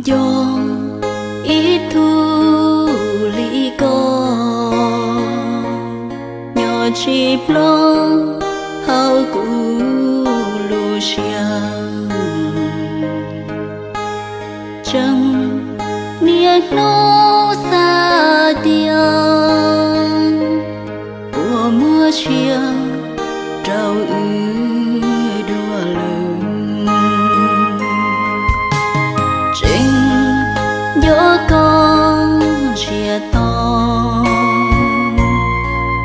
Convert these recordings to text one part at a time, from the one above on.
Nco ib tug li koj nyob tsis plob hauv kuv lub siab. Tseem niaj hnub xav tias puas muaj sia rau wb dua lawm. Tseem nco koj ntsiag to,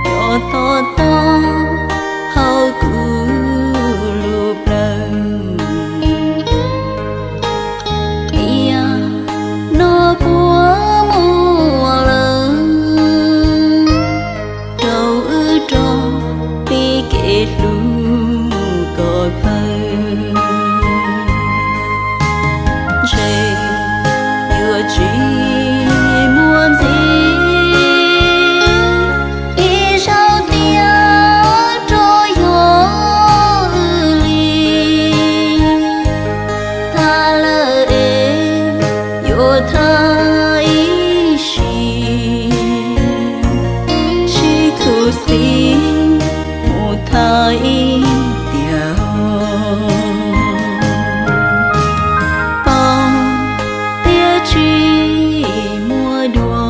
nco to to hauv kuv lub plawv. Tiam no puas muaj lawm rau wb rov pib kev hlub kom kawg. Ntshe yuav tsis muaj ntxiv ib zaug tiag rau yog wb li. Thaj lawm es yuav thaj ib sim, sib khuv xim mus thaj ib tiam. Paub tias tsis muaj dua,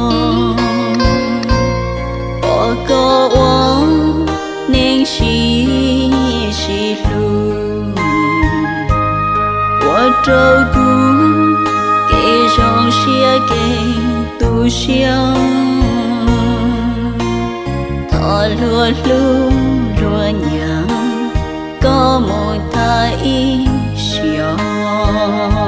pom koj ua neeg sib sib hlub, ua rau kuv kev zoo siab kev tu siab. Thov luag hlub luag nyiam koj mus thaj ib sim os.